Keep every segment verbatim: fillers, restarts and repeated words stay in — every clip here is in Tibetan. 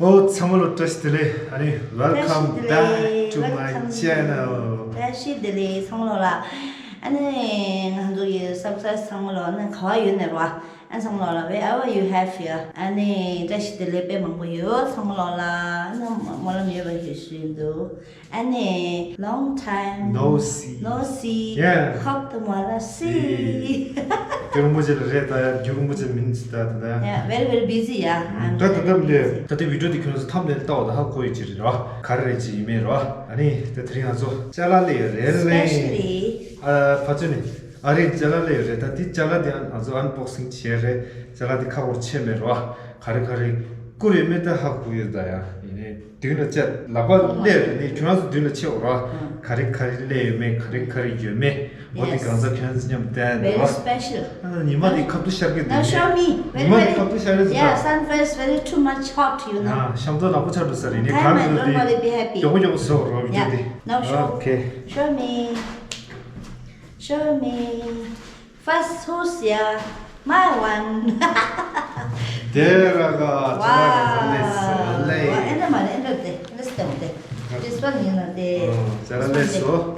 ཨོ་ཚང་མ་ལ་བཀྲ་ཤིས་བདེ་ལེགས། ཨ་ནི་welcome back to my channel. བཀྲ་ཤིས་བདེ་ལེགས་ཚང་མ་ལ། ཨ་ནི་ང་ཚོ་ཡི་subscribe་ཚང་མ་ལ་ཨ་ནི་ག་བ་ཡོད་ནས་རོ། ཨ་ཚང་མ་ལ་wherever you have here ཨ་ནི་བཀྲ་ཤིས་བདེ་ལེགས་དཔེ་མང་པོ་ཡོད། ཚང་མ་ལ་ཨ་ནི་སྨོན་ལམ་ཡོད་པ་ཞུ་ཞུ་ཡིན་འདུག་ཨ་ནི་long time no see. No see. Yeah. ཧོབ་ཏུ་མ་ལ་སི། རྒྱུ་རིན་པོ་ཆེ་ལ་རེད་ད་ཡ། རྒྱུ་རིན་པོ་ཆེ་མིན་ཅི་ད་ད་ད་ཡ། Yeah, very very busy ཡ། I'm ད་ད་very ད་ལས་busy. ད་ལྟའི་video་འདི་ཁྱོད་ཚོ་thumbnail་ལྟ་བ་ད་ཧ་གོ་ཡི་ཅི་རེད་ར། ག་རེ་རེད་ཅི་ཡིན་མེད་ར། ཨ་ནི་ད་དེ་རིང་ང་ཚོ་ཅ་ལག་ལས་ཡོད་རེད་ལེ། Especially ཨ་ཕ་ཚོ་ནི་ཨ་རེད་ཅ་ལག་ལས་ཡོད་རེད། ད་དེ་ཅ་ལག་དེ་ང་ཚོ་unboxing་བྱས་རེད། ཅ་ལག་དེ་ཁ་སྐོར་ཆད་མེད་ར། ག་རེ་ག་རེ་བསྐུར་ཡོད་མེད་ད་ཧ་གོ་ཡོད་ད་ཡ། ཡིན་ནའི། མདུན་ལ་བཅད་ལག་པ་སླེབས་རེད་ནི་ཁྱོད་རང་ཚོ་མདུན་ལ་ཆེ་འོ་ར། ག་རེ་ག་རེ་སླེབས་ཡོད་མེད་ག་རེ་ག་རེ་ཡོད་མེད་འོ་དེ་གང་ཟག་ཁྱོད་ཚོ་མཉམ་བསྟན་འདུག་Very special. ཉི་མ་དེ་ཁ་ཐུག་ཤར་གི་Now འདུག show me. Very ཉི་མ་དེ་very ཁ་ཐུག་ཤར་གི་འདུག Yeah, sun first very too much hot, you know. ཤམ་ཐབས་ནག་པོ་ཆགས་འགྲོ་ས་རེད་ནི་གང་འདུག་དེ་མགྱོགས་པོ་མགྱོགས་པོ་བཟོ་རོགས་བྱེད་དེ། Now show. Okay. Show me. Show me. First, who's here? My one. དེ་ར་ག་ཅ་ལག་ག་ལས་སོ་ལེ། ཨེ་འདྲ་མ་རེད། ཨེ་འདྲ་དེ་ཨེ་འདྲ་སྟེ་མ་དེ། This one ཡིན་ན་དེ། ཅ་ལག་ལས་སོ།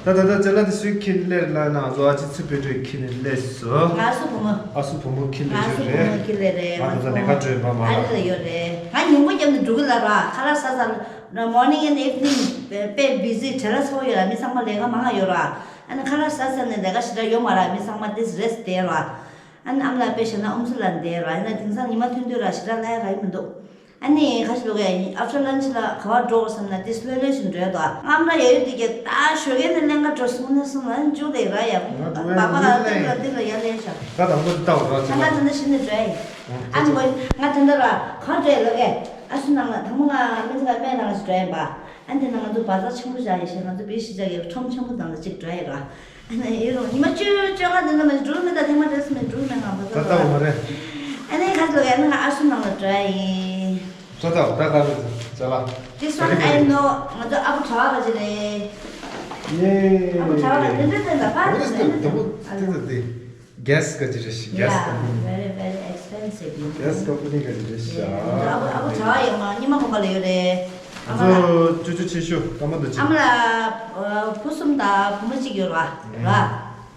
ད་ད་ད་ཅ་ལག་དེ་སུས་ཁྱེར་ལེར་ལ་ན་ཟོ་ཨ་ཅེ་ཚུ་བེ་ཏྲོས་ཁྱེར་ནས་ལས་སོ། ང་སུ་བུ་མོ། ཨ་སུ་བུ་མོ་ཁྱེར་ལེ་ང་སུ་བུ་རེད། མོ་ཁྱེར་ལེ་རེད། ང་ད་ད་ལས་ཀ་སྤྲོད་པ་མ་ཨ་ལ། རི་ལ་ཡོད་རེད། ང་ཉུང་པོ་བརྒྱབ་ནས་འགྲོ་གི་ལ་ར། ཁ་ལག་ཟ་ཟ་ལ་morning and evening དཔེ་busy བྲེལ་བ་ཚ་པོ་ཡོད་ལ། མི་ཚང་མ་ལས་ཀ་མང་ང་ཡོད་ར། ཨ་ནི་ཁ་ལག་ཟ་ཟ་ནས་ལས་ཀ་ཞེ་དྲག་ཡོད་མ་ར། མི་ཚང་མ་ཏིས་རེ་སི་ཊི་དེ་ར། ཨ་ནི་ཨ་མ་ལགས་དཔེ་བཞག་ན་ཨུམ་སུ་ལ་འདས་ར། ཡིན་ན་དེང་སང་ཉི་མ་ཐུན་དུས་ར་ཞེ་དྲག་ལྷ་ཡ་ག་ཡི་མི་འདུག་ཨ་ནི་ཁ་ཤས་ལོག་གས་after lunch ལ་ག་བ་འགྲོ་བསམ་ན་ཏིས་ལྷོད་ལྷོད་ཞིག་འགྲོ་ཡ་དོ། ཨ་མ་ལགས་ཡ་ཡོད་དེ་གས་ད་ཞོགས་ཀས་ནས་ལེན་ག་འགྲོ་སོང་ན་སོང་ན་འཇུ་ལས་ར་ཡ། ང་འགྲོ་བ་བ་བ་ལ་ཡིན་ཏིག་ལ་ལེ། ཏིག་ལ་ཡ་ལེན་ཤག་ད་དང་པོ་ཏི་ལྟ་བ་ར་ཨ་ང་ད་ནི་ཤི་ནི་འགྲོ་ཡ་ཡིན། ཨ་ནི་ང་ད་ལྟ་ར་ག་འགྲོ་ཡ་ལོག་གས་ཨ་སུ་ནང་ལ་དང་པོ་ང་མི་ཚེ་ལ་སྨན་ནང་ལ་ཞིག་འགྲོ་ཡ་ཡིན་པ། ཨ་འདི་ན་ང་ཚོ་བ་ཛར་ཆེན་པོ་བཞག་ཡོད་ཤག་ང་ཚོ་བི་ཤི་བཞག་ཡོད། ཁྲོམ་ཆེན་པོ་དང་ལ་གཅིག་འགྲོ་ཡོད་ར། ཨ་ནི་ཡིན་རུང་ཉི་མ་བཅུ་བཅོ་ལྔ་དེ་ན་མ་འགྲོ་མི་ད་ཐེངས་མ་འགྲོ་སི་མི་འགྲོ་མི་ང་བ་ད་ལྟ་འོ་མ་རེད། ཨ་ནི་ཁ་ཚོ་ཡ་ན་ང་ཨ་སུ་ནང་ལ་འགྲོ་ཡ་ཡིན། ད་ལྟ་འོ་ད་ག་རེ་ཟ་ལ། This one I know. ང་ཚོ་ཨ་བུ་གྲྭ་བ་ག་ཅི་རེད། ཡེ། ཨ་བུ་གྲྭ་བ་ལ་དེ་འདྲ་དེ་འདྲ་ཕར་དེ་འདྲ་དེ་འདྲ་དེ་འདྲ་དེ། Gas ག་ཅི་རེད་ཤི། Gas Yeah, company. Very very expensive, you know. Gas company ག་ཅི་རེད་ཤི། Yeah, ཨ་བུ་ཨ་བུ་གྲྭ་བ་ཡོད་མ། ཉི་མ་དགོན་པ་ལ་ཡོད་རེད། ཨ་ང་མ་ལ་ཚོ་ཅོ་ཅོ་ཆེ་ཤོས་ཀ་མ་དུ་ཅི། ཨ་མ་ལ་བུ་གསུམ་དང་བུ་མོ་གཅིག་ཡོད་ར། ར།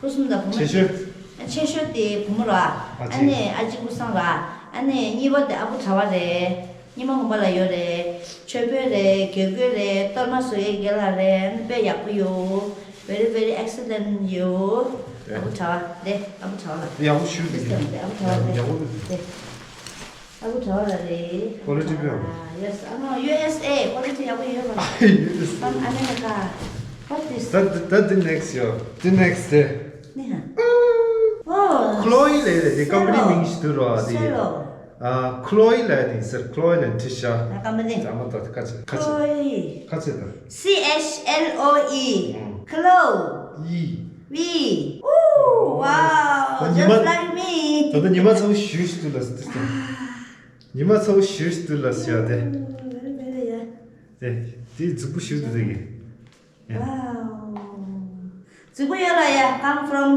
བུ་གསུམ་དང་བུ་མོ་ཆེ་ཤོས། གཅིག་ཆེ་ཤོས་དེ་བུ་མོ་ར། ཨ་ཨ་ཅེ། ནེ་ཨ་ཅེ་ཀུན་བཟང་ར། ཨ་ནེ་གཉིས་པ་དེ་ཨ་བུ་གྲྭ་བ་རེད། ཉི་མ་དགོན་པ་ལ་ཡོད་རེད། ཆོས་དཔོན་རེད། དགེ་བསྐོས་རེད། གཏོར་མ་བཟོ་ཡས་རྒན་ལགས་རེད། ཨ་ནི་དཔེ་ཡག་པོ་ཡོད། Very very excellent ཡོད། ཨ་བུ་གྲྭ་བ་རེད། ཨ་བུ་གྲྭ་བ་ལ། ཡག་པོ་ཞུ་འདི་ཨ་བུ་གྲྭ་བ་རེད། ཡག་པོ་རེད། ཨ་བུ་གྲྭ་བ་ལ་རེད། Quality བེའོ། Yes, ཨ་ནི་ཡུ་ཨེས་ཨེ་quality ཡག་པོ་ཡོད་པ། ཡུ་ཨེས་ཨེ། From America. What this? That that the next year. The next day. ནི་ཧ། ཨོ། Chloe ལས་རེད། དེ་ཀམ་པ་ནི་མིང་ཞིག་འདུག་རོ་དེ། Chloe ལ་ཡ་དེ་ཟེར། Chloe ལ་ནི་ཁྲི་ཤ། ད་ཀམ་པ་ནི། ད་མ་ད་ཁ་ཆེ་ཁ་ཆེ། Chloe ཁ་ཆེ་ད། C H L O E. Chloe. ཡི། ཝི། Ooh, wow, just like me. ད་ད་ཉི་མ་ཚ་བོ་ཞུ་ཞིག་འདུག་ལ་ཟེར། ཉི་མ་ཚ་བོ་ཞུ་ཞིག་འདུག་ལ་ཟེར་ཡ་དེ། Very very yeah. དེ་དེ་རྫིག་པོ་ཞུ་འདུག་དེ་གི། Wow. རྫིག་པོ་ཡོད་ལ་ཡ། Come from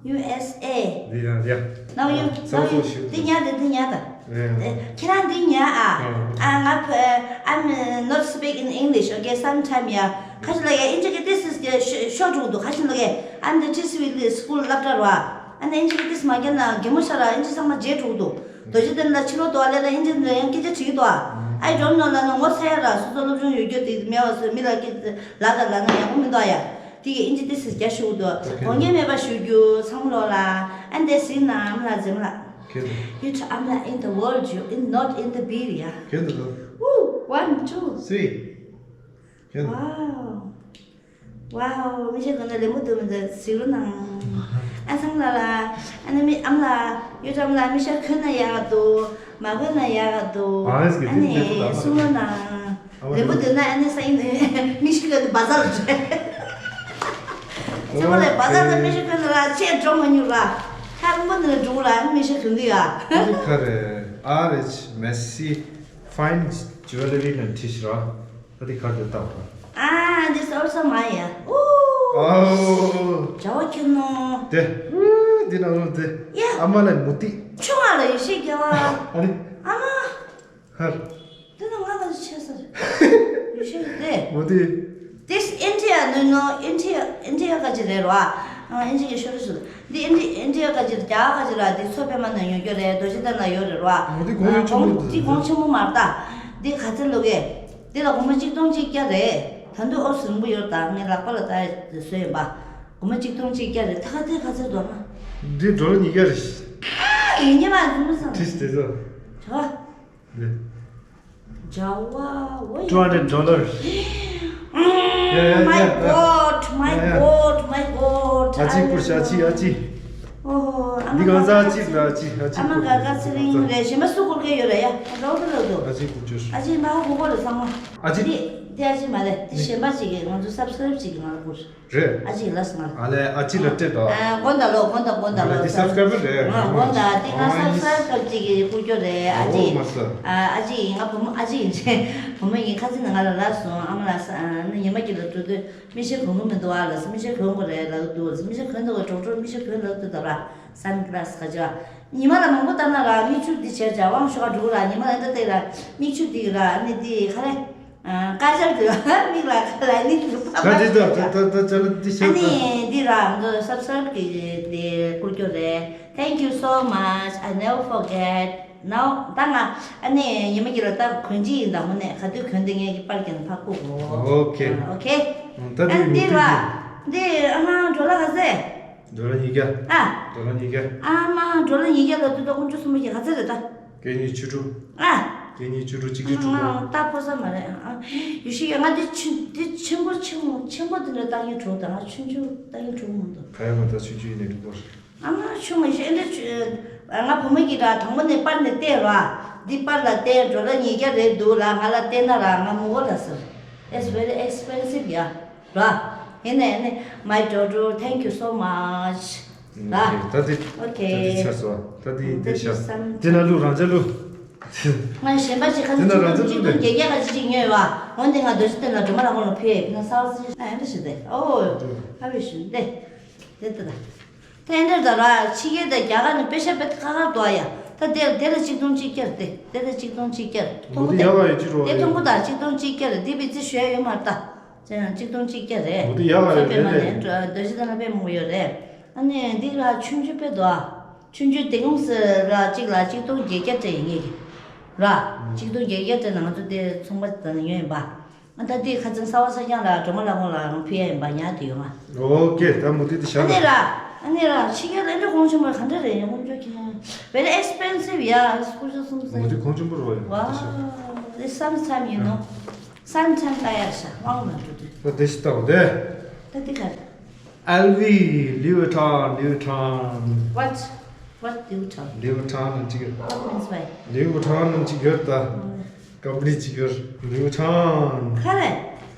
U S A. ཡ་ཡ། Now you, now you འདི་ཉར་དང་འདི་ཉར་དང་། ཡ་ཡ། ཁྱེད་རང་འདི་ཉར་ཨ། ཨ་ང་ཕ་I'm not speak in English, okay, sometime ཡ། ཁ་ཅིག་ལ་ཡ་ཨིན་ཇི་གི་this is ཤོར་འགྲོ་གི་འདུག་ཁ་ཅིག་ལ་ཡ་I'm the T C V school སློབ་གྲྭ་ར། ཨ་ནི་ཨིན་ཇི་གི་this མ་རྒྱབ་ན་གད་མོ་ཤོར་ར། ཨིན་ཇི་ཚང་མ་བརྗེད་འགྲོ་གི་འདུག་རྡོ་རྗེ་གདན་ལ་ཕྱི་ལོགས་དུ་བ་ལས་ལ་ཨིན་ཇི་འདི་ཡང་སྐད་ཆ་དྲིས་ཀྱི་འདུག་ཨ། I don't know ལབ་ན་ངོ་ཚ་ཡ་ར། སོ་སོ་སློབ་སྦྱོང་ཡོད་རྒྱུ་དེ་མེད་པ་སོ་མི་ལ་སྐད་ལབ་དང་ལབ་ན་ཡག་པོ་མི་འདུག་ཨ་ཡ། དེ་གི་ཨིན་ཇི་ཏི་སི་རྒྱ་ཞུ་འདུག་དགོངས་འགལ་མེད་པ་ཞུ་རྒྱུ་ཚང་མ་ལོག་ལ། ཨ་འདི་སི་ན་ཨམ་ལ་ཛེམ་ལ། ཁྱོད་དང་། You try ཨམ་ལ་in the world, you in not in the beer ཡ། ཁྱོད་དང་། Ooh, one, two, three. ཁྱོད་དང་། Wow. Wow, མི་ཤ་གོན་ན་ལེ་མོ་འདུག་མི་འདུག་གཟིགས་རོགས་གནང་། ཨ་ཚང་ལ་ལ། ཨ་ནི་མི་ཨམ་ལ། You try ཨམ་ལ་མི་ཤ་གོན་ན་ཡག་འདུག་མ་གོན་ན་ཡག་འདུག་ཨ་ཨེ་སི་གི་ཨ་ནི་དེ་ལེགས་པོ་ལ་མ་གསུང་རོགས་གནང་། ལེགས་པོ་འདུག་ན་ཨ་ནི་ས་ཡིན་ནི་མི་ཤ་གོན་ནི་བ་ཛར་ལ་འགྲོ། ཚང་མ་ལ་བ་ཛར་ལ་མི་ཤ་གོན་ན་ར་ཆེ་འགྲོ་མ་མྱོང་ར། ཁ་སྔོན་པོ་འདི་ལ་འགྲོ་ར་ཨ་ནི་མི་ཤ་གོན་གི་ཡ། ཨ་ནི་ག་རེ། R H Messy Fine Jewelry and Tissue ར། ད་དེ་ག་དེ་ལྟ་བ། Ah, this also mine. Ooh. Oh. ཇ་བ་ཁྱོད་ནོ། དེ། འདི་ན་ལོ་དེ། ཡ། ཨ་མ་ལ་མུ་ཏིག་ཆུང་བ་ལ་ཡེ་ཤེས་རྒྱལ་བ། ཨ་ནི། ཨ་མ། ཧར། དེ་ ཤེས་རེད། མོ་དེ། This India, no, no, India, India ག་ཅི་རེད་རོ། ཨ། ཨིན་ཇི་གི་ཤོ་རི་སུ། འདི་ཨིན་ཇི་ཨིན་ཇི་ག་ཅི་རྒྱ་ག་ཅི་ར། འདི་མཚོ་པདྨ་ནས་ཉོ་རྒྱུ་རེད། རྡོ་རྗེ་གདན་ལ་ཡོད་རེད་རོ། མོ་དེ་གོང་ཡོད་ཆེན་པོ་འདི་གོང་ཆེན་པོ་མ་རེད་ད། འདི་ག་ཚོད་ལོ་གས། འདི་ལ་སྒོར་མོ་གཅིག་སྟོང་གཅིག་བརྒྱ་རེད། ད་དུང་ཨོ་ཟིང་པོ་ཡོད་ད། ངས་ལག་པ་ལ་ད་བཟོས་ཡིན་པ། སྒོར་མོ་གཅིག་སྟོང་གཅིག་བརྒྱ་རེད། ད་ག་དེ་ག་ཚོད་འདུག་ཨ། འདི་ཌོ་ལར་ཉིས་བརྒྱ་རེད། ཨ། ཡིན་ཉེ་མ་ཟིན་མ་ཟིན། ཁྲིས་དེ་ཚོ། བྱ་བ། འདི། Java, what you Two hundred dollars. Yeah, yeah, my yeah, yeah. God, my Yeah, yeah. God, my God. ཨ་ཅི་ཀུ་ཤ་ཨ་ཅི་ཨ་ཅི། ཨོ་ཧོ། ཨ་མ་འདི་གང་ཟག་ཨ་ཅི་ལ་ཨ་ཅི་ཨ་ཅི། ཨ་མ་ཀུ་ག་ག་ཚེ་རིང་རེད། གཞན་པ་སུ་བསྐུར་མཁན་ཡོད་རེད་ཡ། ཨ་རོ་ཏོ་རོ་ཏོ། ཨ་ཅི་ཀུ་ཅོ། ཨ་ཅི་མ་ཧ་གོ་གོ་རེད་ཚང་མ། ཨ་ཅི། འདི་འདི་ཨ་ཅི་མ་རེད། འདི་གཞན་པ་ཅིག་གིས་ང་ཚོ་སབ་སི་ཀ་རབ་ཅིག་གིས་ང་ལ་བསྐུར། རེད། ཨ་ཅི་ལ་སྔར། ཨ་ལས་ཨ་ཅི་ལ་སྤྲད་དོ། ཨ། དགོངས་དག་ལོ། དགོངས་དག་དགོངས་དག་ལོ། འདི་སབ་སི་ཀ་རབ་རེད། ཨ། དགོངས་དག་འདི་ང་སབ་སི་ཀ་རབ་ཅིག་གིས་བསྐུར་རྒྱུ་རེད། ཨ་ཅི། ཨོ་མ་སི། ཨ། ཨ་ཅི་ཡིན། ང་བུ་མོ་ཨ་ཅི་ཡིན་ཅེ། བུ་མོ་ཡིན། ཁ་སང་ནས་ང་ལ་ལབ་སོང་། ཨ་མ་ལགས་ཨ་ནི་ཉི་མ་གཅིག་ལ་འགྲོ་དུས་མིག་ཤེལ་གོན་གི་མི་འདུག་ཨ་ལགས་སོ། མིག་ཤེལ་གོན་དགོས་རེད་ལབ་འདུག་ལགས་སོ། མིག་ཤེལ་གོན་འདུག་ག་གྲོགས་གྲོགས་མིག་ཤེལ་གོན་ལབ་འདུག་ད་ར། སན་གི་ལ་སི་ག་ཅི་བ། ཉི་མ་ལ་མང་པོ་ལྟ་ན་ར་མིག་ཆུ་འདི་བྱས་བྱ་དབང་ཤོག་ག་འགྲོ་གི་ར། ཉི་མ་ལ་འདི་ལྟ་ར་མིག་ཆུ་འདི་ར་ཨ་ནི་འདི་ག་རེ། ཨ། དཀར་ཆར་དུ་མིག་ལ་ཁ་ལ་ནི་འདུག་པ། ད་འདི་ད་ད་ད་ད་ཅ་ལ་འདི་ཤ་ཨ་ནི་འདི་ར་འདི་སབ་སི་ཀ་རབ་གི་འདི་བསྐུར་རྒྱུ་རེད། Thank you so much. I never forget. Now ད་ང་ཨ་ནི་ཉི་མ་གཅིག་ལ་ད་གོན་གྱི་ཡིན་ད། དངོས་གནས་ག་དུས་གོན་དེ་ངས་ཀྱི་པར་གྱི་ཕ་ཁུ་གོ། ཨོ་ཁེ། ཨོ་ཁེ། ད་ཨ་འདི་འདི་ར་འདི་ཨ་མ་འགྲོ་ལ་ག་ཚད། ཌོ་ལར་ཉིས་བརྒྱ། ཨ། ཌོ་ལར་ཉིས་བརྒྱ། ཨ་མ་ཌོ་ལར་ཉིས་བརྒྱ་ལ་དུས་ད་དཀོན་མཆོག་གསུམ་པོ་གྱི་ག་ཚོད་རེད་ད། སྐད་གཉིས་བཅུ་དྲུག་ཨ། སྐད་གཉིས་བཅུ་དྲུག་གཅིག་བཅུ་དྲུག་ཨ། ད་ཕོ་ས་མ་རེད་ཨ། ཡུ་ཤི་ཡ་ང་འདི་ཆུ་འདི་ཆེན་པོ་ཆེན་མོ་ཆེན་པོ་འདི་འདྲ་ཏག་ཡིན་དྲུག་དང་ང་ཆུང་ཆུང་ཏག་ཡིན་དྲུག་མོ་འདུག་ག་ཡ་མ་ད་ཆུང་ཆུང་ཡིན་ནས་དྲུག་པོ་རེད། ཨ་མ་ཆུང་ངི་ཤི་ཨེ་འདྲ་ཆུ་ང་བུ་མོ་གྱི་ར་དང་པོ་ནས་པར་ནས་བལྟས་ར། འདི་པར་ལ་བལྟས་ཌོ་ལར་ཉིས་བརྒྱ་རེད་འདུག་ལ་ང་ལ་བལྟས་ན་ར་ང་མོ་གོ་ལ་ཟེར། It's very expensive ཡ། ར། ཡིན་ནའི་ནི། My daughter, thank you so much. ར། ད་འདི། Okay. ད་འདི་ཆར་སོ། ད་འདི་འདི་ཤ། འདི་ན་ལུ་རང་ཅག་ལུ། ང་གཞན་པ་ཞིག་ཁ་འདི་ན་རང་ཅག་ལུ་ཅིག་ཏུ་རྒྱལ་རྒྱལ་ཁ་ཅིག་ཅིག་ཉོས་བ། འོན་ཏེ་ང་རྡོ་རྗེ་གདན་ལ་སྒྲོལ་མ་ལྷ་ཁང་ལ་ཕེབས་ན་ས་བ་སི་ཨ་འདི་ཞིག་སྟེ། ཨོ། ཨ་བི་ཞུ་འདི། འདི་ལྟ་ད། ཏན་ཏན་ད་ར་ཕྱི་རྒྱལ་དང་རྒྱ་གར་ནས་པེ་ཤ་པེ་ཁ་ཁར་འདུག་ཡ། ད་དེ་དེ་ལ་ཆིག་སྟོང་གཅིག་བརྒྱ་རེད་དེ། དེ་ལ་ཆིག་སྟོང་གཅིག་བརྒྱ་རེད། མཐོང་གོ་དེ། དེ་མཐོང་གོ་ད་ཆིག་སྟོང་གཅིག་བརྒྱ་རེད། དེ་བི་ཙི་ཞུ་ཡ་ཡོད་མ་རེད་ད། ཅང་ཆིག་སྟོང་གཅིག་བརྒྱ་རེད། མོ་དེ་ཡག་ག་རེད། ཚོད་པའི་མ་རེད་ནས་རེད། རྡོ་རྗེ་གདན་ལ་དཔེ་མང་པོ་ཡོད་རེད། ཨ་ནི་འདི་ལ་ཆུང་ཆུང་དཔེ་འདུག་ཨ། ཆུང་ཆུང་དེ་ངོམ་སི་ལ་གཅིག་ལ་ཆིག་སྟོང་བརྒྱད་བརྒྱ་སྤྲད་ཡིན་ངེས་ཀྱི། ར། ཆིག་སྟོང་བརྒྱད་བརྒྱ་སྤྲད་ན་ང་ཚོ་དེ་ཚོང་པ་དང་ཡོད་ཡིན་པ། ཨ་ད་འདི་ཁ་ཚན་གསར་བ་གསར་རྐྱང་ལ་སྒྲོལ་མ་ལྷ་ཁང་ལ་རང་ཕུལ་ཡ་ཡིན་པ་ཉག་དེ་ཡོང་ང་། ཨོ་ཀེ། ད་མུ་ཏི་དེ་ཤ་ཨ་ནི་ར། ཨ་ནི་ར་ཕྱི་རྒྱལ་ལ་འདྲ་གོང་ཆེན་པོ་ག་འདྲ་རེད་ཡང་ཀུན་སྤྱོད་ཁྱེད། Very expensive ཡ། སྐུ་ཞབས་གསུམ་ས། མུ་ཏི་གོང་ཆེན་པོ་རེད་བ་ཡ། Wow, this sometimes, you know, sometimes ལྟ་ཡ་ཤ་དབང་ལ་འགྲོ་དུས། ད་དེ་ཤི་ལྟ་བ་དེ། ད་འདི་ག་རེད། L V, Louis Vuitton, Louis Vuitton. What? What Louis Vuitton? Louis Vuitton ནི་ཅི་གི། What means by? Louis Vuitton ནི་ཅི་གི་ད། ཀམ་པ་ནི་ཅི་གི། Louis Vuitton. ག་རེ།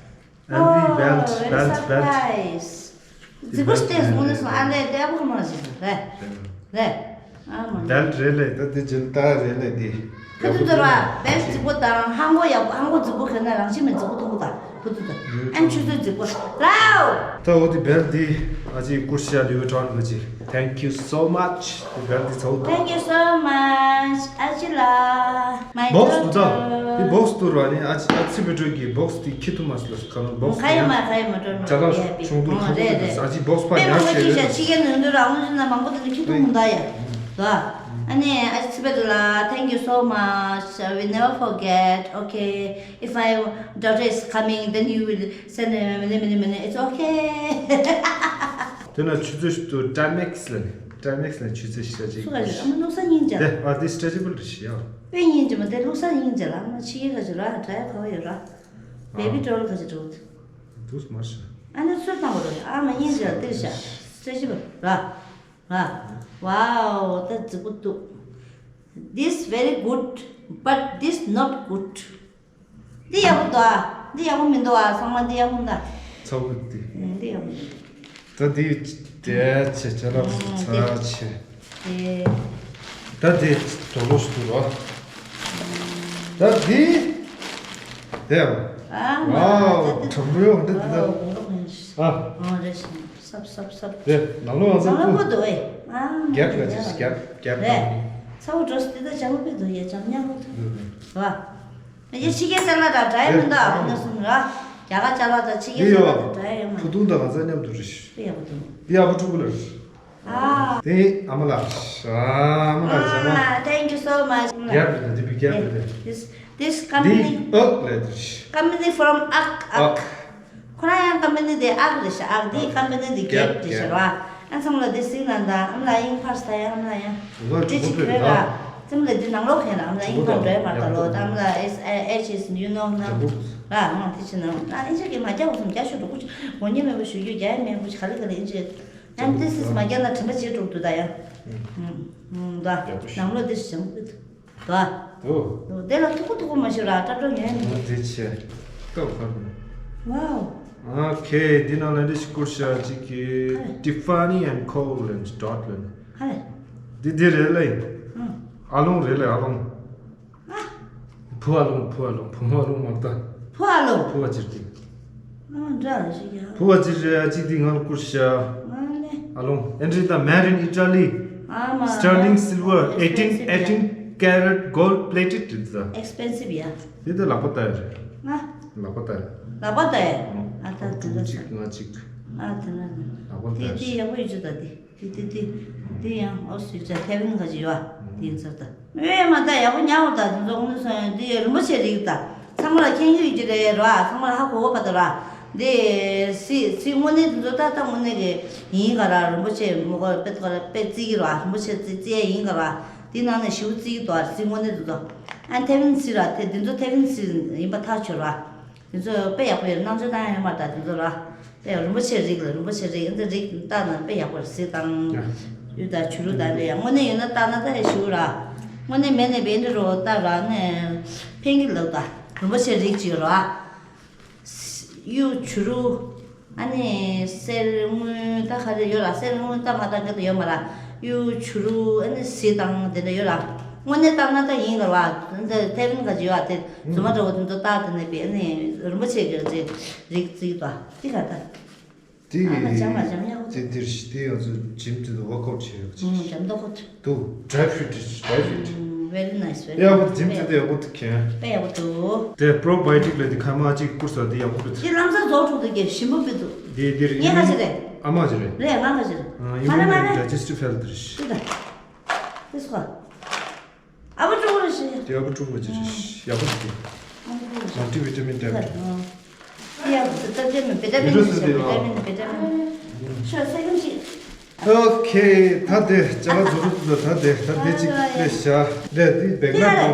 L V belt, belt, belt. Surprise. རྫིག་པོ་སྟེ་སོང་ནས་སོང་ཨ་ལས་ལྟད་པོ་མ་བྱེད་རེད། རེད། ཨ་མ། Belt རེད་ལས་ད་དེ་ཇི་ལྟར་རེད་ལས་དེ། ཁ་ཐུག་ཏུ་ར། belt རྫིག་པོ་དང་ཧང་གོ་ཡག་པོ། ཧང་གོ་རྫིག་པོ་གོན་ན་རང་བཞིན་མི་རྫིག་པོ་མཐོང་གོ་ད། ཁ་ཐུག་ཏུ། ཨན་ཆུ་ཚོད་རྫིག་པོ། ལའོ། ད་འོ་དེ་belt དེ་ཨ་ཅེ་ཀུར་ཤ་ལི་ཝི་ཊོན་ལ་ཅི། Thank you so much. དེ་belt དེ་ཚ་བོ་འདུག Thank you so much. ཨ་ཅེ་ལ། My box དུ་ད། daughter. དེ་box དུ་ར་ནི་ཨ་ཅེ་ཨ་ཚི་བེ་ཏྲོ་གི་box དེ་ཁྱི་ཐུ་མ་སི་ལ་ཁ་ནོ་box ཁ་ཡ་མ་ཁ་ཡ་མ་ཏྲོ་ནོ། ཅ་ལག་ཆུང་དུ་ཁ་ཐུག་ཨ་ཅེ་box ཕ་ཉག་ཤེ་རེད། ཕྱི་རྒྱལ་ནང་དུ་རང་ལུས་ན་མང་པོ་དེ་ཁྱི་ཐུ་མུ་ད་ཡ། ད། ཨ་ནི་ཨ་ཅེ་ཚི་བེ་ཏྲོ་ལ། Thank you so much. I will never forget. Okay. If my daughter is coming, then you will send a many, many, many. It's okay. དེ་ན་ཆུ་ཚོད་ཞིག་ཏུ་Timex ལ་ནི། Timex ལ་ཆུ་ཚོད་ཞིག་ཅིག་སུ་ག་རེད། ཨ་མ་ནོ་ས་སྙིང་རྗེ། དེ་ཨ་དེ་stretchable རེད་ཤི་ཡ། དཔེ་སྙིང་རྗེ་མ་དེ་ལུག་ས་སྙིང་རྗེ་ལ་ཨ་མ་ཕྱི་རྒྱལ་ག་ཅི་ར་ད་ཡ་ག་བ་ཡོད་ར། Baby doll ག་ཅི་འགྲོ། དུས་མ་ཤི། ཨ་ནི་ཚུར་བཏང་བ་རེད། ཨ་མ་སྙིང་རྗེ་ལ་དེར་ཤ། Stretchable ར། ར། Wow ད་རྫིག་པོ་འདུག This very good, but this not good. འདི་ཡག་པོ་འདུག་ཨ། འདི་ཡག་པོ་མི་འདུག་ཨ། ཚང་མ་འདི་ཡག་པོ་འདུག་ཚ་བོ་འདི། ཨ་འདི་ཡག་པོ་འདུག་ད་འདི་དེ་ཆེ་ཅ་ལག་ཚ་ཆེ། ཨེ། ད་འདི་དོ་ལོ་ཞིག་འདུག་ར། ད་འདི། དེ་ཡག་པོ། ཨ་མ། Wow ད་འདི་དྲང་པོའི་འོ་འདི་འདི་ད། Wow ཨ། ཨ་རེད་ཤི། སབ་སབ་སབ། རེད་ནང་ལོགས་ཨ་ཚ་ཚང་མ་པོ། པོ་འདུག་ཨེ། ཨ་མ། རྒྱབ་ལ་ཅི་རྒྱབ་རྒྱབ་རེད། དང་། ཚ་བོ་འགྲོ་སི་འདི་ད་ཅ་ལག་པོ་འདུག་ཡ་ཅམ་ཉག་པོ་འདུག་ར། ཡ་ཕྱི་རྒྱལ་ཅ་ལག་དང་འདྲ་ཡ་མི་འདུག་ཨ་ཁུ་ན་གསུམ་ར། རྒྱ་གར་ཅ་ལག་དང་ཕྱི་རྒྱལ་ཅ་ལག་དང་འདྲ་ཡ་ཡོད་མ་རེད། ཕུ་ཐུང་དང་ང་ཚ་མཉམ་དུ་རེད། དཔེ་ཡག་པོ་འདུག་དེ་ཡག་པོ་ཕྲུ་གུ་ལ། ཨ། དེ་ཨ་མ་ལགས། ཨ་མ་ལགས་བྱ་མ། Ah, thank you so much. རྒྱབ་རེད་དེ་དེ་བི་རྒྱབ་རེད་དེ། This, this འདི་company, ཨག་ལས་དེ། Company from ཨག་ཨག་ཨག་ཁོ་རང་ཡང་ཀམ་པ་ནི་དེ་ཨག་རེད་ཤག་ཨག་འདི་ཀམ་པ་ནི་དེ་རྒྱབ་རེད་ཤག་ར། ཨ་ཚང་ལ་དེ་སིང་ན་ད་ཨམ་ལ་ཨིང་ཕར་ས་ཡ་ཨམ་ལ་ཡ། ང་འདི་ཅི་གོ་ར། ཙམ་ལ་འདི་ནང་ལོགས་ཁེན་ར་ཨམ་ལ་ཨིང་ཕར་འགྲོ་ཡ་མ་ད་ལོ་ད་ཨམ་ལ་ཨེ་ཨེ་ཅི་ཨེ་ཅི་ཨེ་ཅི་ཡུ་ནོ་ན་ར་ང་དེ་ཅི་ན་ཨ་ཨིན་ཇི་གི་མ་རྒྱ་འོ་སུམ་རྒྱ་ཤོ་འགྲོ་གུ་ཅི་གོ་ཉེ་མེད་པ་ཞུ་རྒྱུ་རྒྱ་ཡ་མེད་གུ་ཅི་ག་ལི་ག་ལི་ཨིན་ཇི། ཨན་ཏི་སིས་མ་རྒྱ་ན་དྲན་པ་བྱེད་འགྲོ་འདུག་ད་ཡ། ད་ནང་ལོགས་དེ་ཞང་གི་ད། དོ། དེ་ལ་ཐུག་པོ་ཐུག་པོ་མ་ཤོར་ར་སྐྲ་གྲོགས་ཉན་ནི། འོ་དེ་ཆེ། སྐབས་ཁར། Wow. Okay, འདི་ནང་ལ་འདི་ཞིག་བསྐུར་བཞག་ཅིག་གི་Tiffany and Co and Dot ལ། ཧ་ལས། འདི་འདི་རེད་ལེ། ཨ་ལོང་རེད་ལེ་ཨ་ལོང་། ཨ། བུ་ཨ་ལོང་བུ་ཨ་ལོང་བུ་མོ་ཨ་ལོང་མ་ད། བུ་ཨ་ལོང་། བུ་བ་ཅིར་ཏི། ཨ་འདྲ་ཞིག་ཡ། བུ་བ་ཅིར་རེ་ཨ་ཅིག་ཏི་ང་ལ་བསྐུར་བཞག་ཨ་ལེ། ཨ་ལོང་། ཨེ་འདྲི་ད་Made in Italy. ཨ་མ། Sterling silver, eighteen, expensive ཡ། Eighteen carat gold plated རེད་ད། Expensive ཡ། དེ་ད་ལག་པ་ལྟ་ཡ་རེད། ང་། ལག་པ་ལྟ་ཡ། ལག་པ་ལྟ་ཡ། ཨ་ད་དེ་འདྲ་ཅིག་ང་ཅིག་ཨ་དེ་འདྲ། ལག་པ་ལྟ་ཡ། དེ་དེ་ཡག་པོ་ཡོད་ཅོ་ད་དེ། དེ་དེ་དེ་དེ་ཡང་ཨོ་སི་ཅ་ཐེ་ཝན་ག་ཅི་ཡོད་ཨ། དེ་ཡིན་ཚར་ད། ཨེ་མ་ད་ཡག་པོ་ཉག་པོ་ད་དེ་ཚོ་དངོས་སོང་དེ་རིན་པོ་ཆེ་རིགས་ད། ཚང་མ་ལ་མཁྱེན་གྱི་ཡོད་ཀྱི་རེད་ར། ཚང་མ་ལ་ཧ་གོ་གོ་བ་ད་ར། དེ་སི་སི་དངོས་གནས་དེ་ཚོ་ད་ད་དངོས་གནས་ཀྱི་ཡིན་ག་ར། རིན་པོ་ཆེ་མོ་ག་དཔེ་ག་ར་དཔེ་བརྩི་གི་ར། རིན་པོ་ཆེ་བརྩི་བརྩི་ཡ་ཡིན་ག་ར། དེ་ནང་ནས་ཞེ་པོ་བརྩི་གི་འདུག་ཨ། སི་དངོས་གནས་དེ་ཚོ་ཨ་ཐེ་ཝན་སི་ར། དེ་དེ་ཚོ་ཐེ་ཝན་སི་ཡིན་པ་ཐག་ཆོད་ར། དེ་ཚོ་དཔེ་ཡག་པོ་ཡོད། རྣམ་དཔྱོད་བཏང་ཡ་ཡོད་མ་རེད་ད་དེ་ཚོ་ར། དཔེ་རིན་པོ་ཆེ་རིགས་ལ་རིན་པོ་ཆེ་རིགས་འདི་རིགས་བལྟས་ན་དཔེ་ཡག་པོ་རེད་གཟིགས་དང་། ཡ། གཡུ་དང་བྱུ་རུ་དང་འདྲ་ཡ། དངོས་གནས་ཡོད་ན་བལྟས་ན་ད་ཡ་ཞུ་ར། དངོས་གནས་མེད་ནས་བེད་འདྲ་རོ་ལྟ་ར་ནས་ཕན་གྱི་ལབ་ད། རིན་པོ་ཆེ་རིགས་ཅིག་ཡོད་ར། གཡུ་བྱུ་རུ། ཨ་ནི་གསེར་དངུལ་ད་ག་རེ་ཡོད་ར། གསེར་དངུལ་ད་མ་ད་ག་དུ་ཡོད་མ་ར། གཡུ་བྱུ་རུ་ཨ་ནི་གཟི་དང་དེ་འདྲ་ཡོད་ར། དངོས་གནས་བལྟས་ན་ད་ཡིན་ག་ར། འདི་ཐེ་ཝན་ག་ཅི་ཡོད་ཨ། དེ་རྫུན་མ་འདྲ་བོ་དེ་ཚོ་བལྟས་དེ་ནས་བེད་ཨ་ནི་རིན་པོ་ཆེ་གི་རིགས་རིགས་རྩིས་ད། དེ་ག་ད། དེ། ཨ་མ་འཇམ་མ་འཇམ་ཡག་པོ་འདུག་དེ་འདིར་ཞི་བདེ་ཡང་ཚོ་ཇིམ་དེ་དུ་ཝོག་ཨའུཊ་བྱེད་ཡག་ཅིག་ཨུམ་འཇམ་མདོག་ཁོ་ཐུ། དུ་ཌ་རའི་ཕུ་རུ་ཊི་ཌ་རའི་ཕུ་རུ་ཊི། ཨུམ། Very nice, very nice. ཡག་པོ་ཇིམ་དེ་དུ་ཡག་པོ་འདུག་ཁྱེད། དཔེ་ཡག་པོ་འདུག་དེ་པྲོ་བ་ཡོ་ཊིག་ལ་དེ་ཁ་མ་ཅིག་བསྐུར་ས་དེ་ཡག་པོ་འདུག་དེ་ལམ་སང་རྫོགས་འགྲོ་འདུག་གས་ཞིམ་པོ་འདུག་དེ་འདིར་ངས་ཁ་ཅིག་རེད། ཨ་མ་ཅིག་རེད། རེད་ང་ཁ་ཅིག་རེད། ཨ་ཡིན་མ་རེད་མ་མ་རེད། ཌའི་ཇེ་སི་ཊིབ་ཧེལ་ཐི་རེད། ཤི་ད། དེ་སུ་ག་ཨ་བུ་ཀྲུང་རེད་ཤི། དེ་ཨ་བུ་ཀྲུང་བ་ཅི་རེད། ཡག་པོ་འདུག་ཨ་བུ་ཀྲུང་རེད། མལ་ཊི་བི་ཊ་མིན་ཊེབ་ལེཊ། ཡག་པོ་འདུག་བི་ཊ་མིན་བི་ཊ་མིན་ཡོད་ཟེར་དེ་བི་ཊ་མིན་བི་ཊ་མིན། ཤོ་སེ་གམ་ཤི། ཨོ་ཁེ། ད་དེ་ཅ་ལག་ཛོ་རུ་ཏུ་ད་དེ་ད་དེ་ཅིག་ལས་བྱ། ལས་དེ་བེག་ལ་འགྲོ།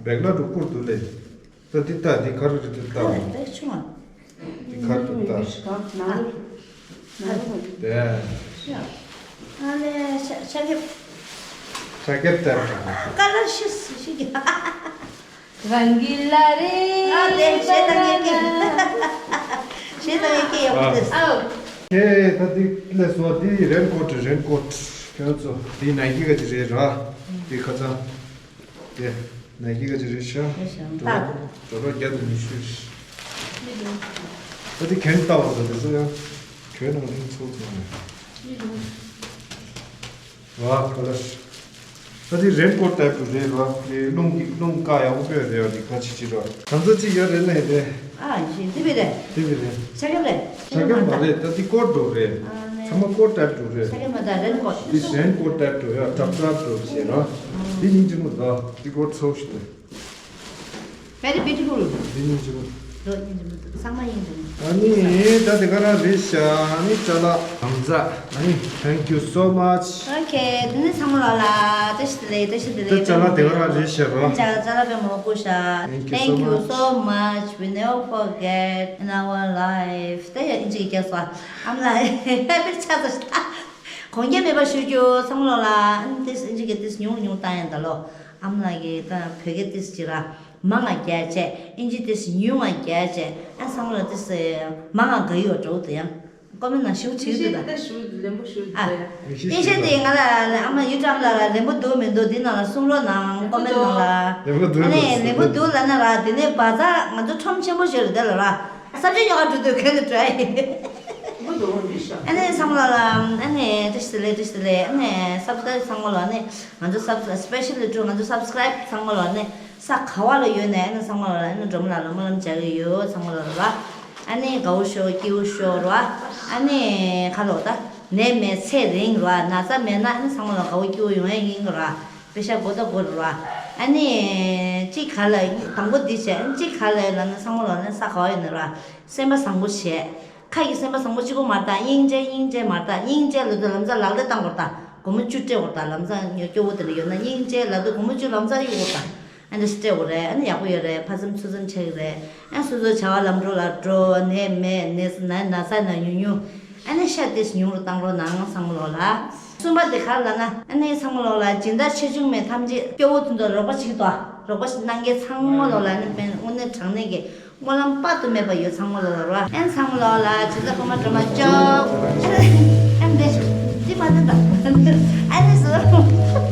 བེག་ལ་འགྲོ་བསྐུར་འདུག་ལས། ད་དེ་ད་དེ་ག་རུ་རེད་དེ་ད། ད་དེ་བེག་ཆུང་བ། དེ་ག་རུ་ད། ནང་ལོགས་ནང་ལོགས་དེ། ཨ་ལས་ཤ་ཤ་ཁེབ། ཤ་ཁེབ་ད། ཀ་ལར་ཤི་ཤི་གི། རང་གི་ལ་རེ། ཨ་དེ་ཤེས་ད་ངེས་ཀྱི། ཤེས་ད་ངེས་ཀྱི་ཡག་པོ་དེ། ཨའོ། ཁེ་ད་དེ་ལས་སོ་དེ་རེན་ཀོཊ་རེན་ཀོཊ། ཁྱོད་ཚོ་དེ་ནའི་ཀི་ག་ཅི་རེད་ར། དེ་ཁ་ཚང་། དེ་ནའི་ཀི་ག་ཅི་རེད་ཤག་རེད་ཤག་འགྲོ་རོགས་རྒྱ་དང་ཉི་ཤུ་རེད། ད་དེ་གན་ལྟ་བ་ད་དེ་ཚོ་ཡང་གྱོད་ནང་ལིང་ཚོགས་ཚོགས་ནས། ཝ་ཁ་ལར། ད་དེ་རེན་ཀོཊ་ཊའིབ་ཏུ་རེད་ར། དེ་རླུང་གི་རླུང་བཀག་ཡག་པོ་དཔེ་རེད་བ། དེ་ག་ཅི་ཅི་ར། གང་ཚོད་ཅིག་ཡོད་རེད་ལས་དེ། ཨ་ཡིན་དེ་བི་རེད། དེ་བི་རེད། ཤ་ཁེབ་རེད། ཤ་ཁེབ་མ་རེད། ད་དེ་ཀོཊ་འགྲོ་རེད། ཨ་ནི། ཚང་མ་ཀོཊ་ཊའིབ་འགྲོ་རེད། ཤ་ཁེབ་མ་ད་རེན་ཀོཊ། དེ་རེན་ཀོཊ་ཊའིབ་འགྲོ་ཡ་གྲབ་གྲབ་འགྲོ་བྱས་ར། དེ་སྙིང་རྗེ་མོ་ད་དེ་ཀོཊ་ཚོགས་ཤིག་དེ། Very beautiful. འདི་སྙིང་རྗེ་མོ། འདི་སྙིང་རྗེ་མོ་འདུག་ཚང་མ་སྙིང་རྗེ་མོ། ཨ་ནི་ད་དེ་ག་རང་རེད་ཤག་ཨ་ནི་ཅ་ལག་དམ་ཛ། ཨ་ནི། Thank you so much. Okay, དེ་ནི་ཚང་མ་ལོ་ལ་བཀྲ་ཤིས་བདེ་ལེགས། བཀྲ་ཤིས་བདེ་ལེགས། ད་ཅ་ལག་དེ་ག་རང་རེད་ཤག་རོ། ཅ་ཅ་ལག་དཔེ་མང་པོ་བསྐུར་ཤག Thank you so much. We never forget in our life. ད་ཡ་ཨིན་ཇི་གི་རྒྱག་སོ་ཨ་མ་ལ་ཧེ་པི་ཆགས་སོ་ཤག་གོང་རྒྱ་མེད་པ་ཞུ་རྒྱུ་ཚང་མ་ལོ་ལ་ཨ་ནི་ཏིས་ཨིན་ཇི་གི་ཏིས་ཉུང་ཉུང་བཏང་ཡ་ད་ལོ། ཨ་མ་ལགས་ཀྱིས་ད་བོད་སྐད་ཏིས་ཅིག་ར་མང་ང་རྒྱ་བྱས། ཨིན་ཇི་ཏིས་ཉུང་ང་རྒྱ་བྱས། ཨ་ཚང་མ་ལ་ཏིས་མང་ང་དགའ་ཡོད་འགྲོ་དུ་ཡང་ཀོ་མེན་ནང་ཞུ་ཅིག་ཡོད་དུ་ད། ད་ཞུ་ལེན་པོ་ཞུ་ཨ་ད་ཡ། ཏིས་ཤེ་དེ་ང་ལ་ཨ་མ་ཡུ་ཀྲམ་ལ་ལ་ལེན་པོ་འདུག་མི་འདུག་འདི་ནང་ལ་གསུང་རོགས་གནང་། ཀོ་མེན་ནང་ལ། ལེན་པོ་འདུག་ཨ་ནི་ལེན་པོ་འདུག་ལབ་ན་ར་དེ་ནས་བ་ཛ་ང་ཚོ་ཁྲོམ་ཆེན་པོ་ཞིག་རེད་དེ་ལ་ར་ས་ཆ་ཉོ་ག་འགྲོ་དུས་གོན་དུ་འགྲོ་ཡ་ཡིན། ཨ་ནི་ཚང་མ་ལ་ཨ་ནི་བཀྲ་ཤིས་བདེ་ལེགས། བཀྲ་ཤིས་བདེ་ལེགས། ཨ་ནི་སབ་སི་ཀ་རབ་ཚང་མ་ལ་ཨ་ནི་ང་ཚོ་སབ་སི་པེ་ཤལ་ལི་ཀྲུ་ང་ཚོ་སབ་སི་ཀ་རབ་ཚང་མ་ལ་ཨ་ནི་ས་ག་བ་ལ་ཡོད་ནས་ཨ་ནི་ཚང་མ་ལ་ཨ་ནི་སྒྲོལ་མ་ལགས་ལ་སྨོན་ལམ་རྒྱག་གི་ཡོད། ཚང་མ་ལ་ར། ཨ་ནི་དགའ་བོ་ཤོག་སྐྱིད་བོ་ཤོག་ར། ཨ་ནི་ཁ་ལོ་ད་ནད་མེད་ཚེ་རིང་ར། ན་ཚ་མེད་ན་ཨ་ནི་ཚང་མ་ལ་དགའ་བོ་སྐྱིད་བོ་ཡོང་ཡ་ཡིན་གི་ར། པེ་ཤ་གོ་ད་གོ་ར། ཨ་ནི་གཅིག་ག་ལ་དང་པོ་འདི་བྱས། ཨ་ནི་གཅིག་ག་ལ་ཡོད་ན་ཨ་ནི་ཚང་མ་ལ་ཨ་ནི་ས་ག་བ་ཡོད་ན་ར། སེམས་པ་བཟང་པོ་བྱས། ཁ་གི་སེམས་པ་བཟང་པོ་གཅིག་པོ་མ་རེད་ད། སྙིང་རྗེ་སྙིང་རྗེ་མ་རེད་ད། སྙིང་རྗེ་ལབ་དུས་ལམ་སང་ལག་ལེན་བསྟར་དགོས་རེད་ད། སྒོར་མོ་བཅུ་སྤྲད་དགོས་རེད་ད། ལམ་སང་ཉོ་སྐྱོ་བོ་དེ་འདྲ་ཡོད་ན་སྙིང་རྗེ་ལབ་དུས་སྒོར་མོ་བཅུ་ལམ་སང་གཡུག་དགོས་རེད་ད། ཨ་འདྲ་ཞིག་སྤྲད་དགོས་རེད། ཨ་ནི་ཡག་པོ་ཡོད་རེད། ཕ་ཚམ་ཚུ་ཚམ་ཆགས་ཀྱི་རེད། ཨ་སོ་སོའི་བྱ་བ་ལམ་འགྲོ་ལ་འགྲོ། ནད་མེད་ནད་ན་ན་ཚ་ན་ཉུང་ཉུང་། ཨ་ནི་ཤ་ཏིས་ཉུང་རུ་བཏང་རོགས་གནང་ཚང་མ་ལོག་ལ། གསུམ་པ་དེ་ག་རེ་ལབ་ན་ཨ་ནི་ཚང་མ་ལོག་ལ་སྦྱིན་བདག་ཆེ་ཆུང་མེད་ཐམས་ཅད་སྐྱོ་བོ་དེ་ཚོ་རོགས་པ་བྱེད་ཀྱི་འདུག་རོགས་པ་གནང་མཁན་ཚང་མ་ལོག་ལ་ཨ་ནི་དཔེ་དངོས་གནས་དྲང་གནས་ཀྱི་སྨོན་ལམ་དཔག་ཏུ་མེད་པ་ཡོད། ཚང་མ་ལོག་ལ་ར། ཨན་ཚང་མ་ལོག་ལ་ཇི་ལྟ་ཁོ་མ་འགྲོ་མ་ཅོག་ཨན་དེ་ཅི་མ་དེ་དང་ཨན་དེ་སུ།